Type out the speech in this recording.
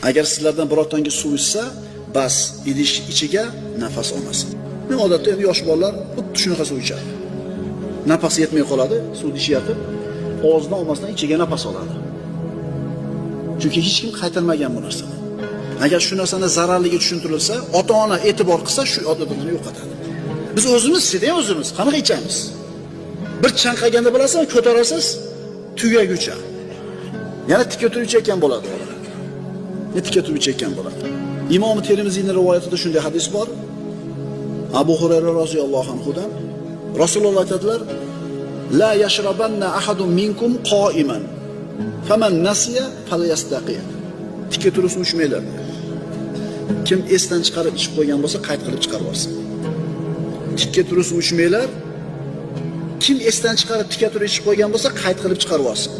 Agar sizlardan birortangiz suv ichsa, bas idish ichiga nafas olmasin. Men odatda endi yosh bolalar xuddi shunaqa suv ichadi. Nafasi yetmay qoladi, suvni ichyapti, og'zidan olmasdan ichiga nafas oladi. Chunki hech kim qaytarmagan bu narsani. Agar shu narsani zararligi tushuntirilsa, ota-ona e'tibor qilsa, shu odatini yo'qotadi. Biz o'zimiz ichida o'zimiz qanaqa ichamiz? Bir chanqaganda bilasan, ko'tarasiz tugaguncha. Yana tikka turib ichayotgan bo'ladi. Tikka turib ichayotgan bo'ladi. Imom Termiziyning rivoyatida shunday hadis bor. Abu Hurayra roziyallohu anhudan Rasululloh aytadilar: "La yashrabanna ahadun minkum qoiman. Faman nasiya falyastaqi." Tikka turib suv ichmanglar. Kim esdan chiqarib ichib qo'ygan bo'lsa, qayt qilib chiqarib olsin. Tikka turib suv ichmanglar. Kim esdan chiqarib tikka turib ichib qo'ygan bo'lsa, qayt qilib chiqarib olsin.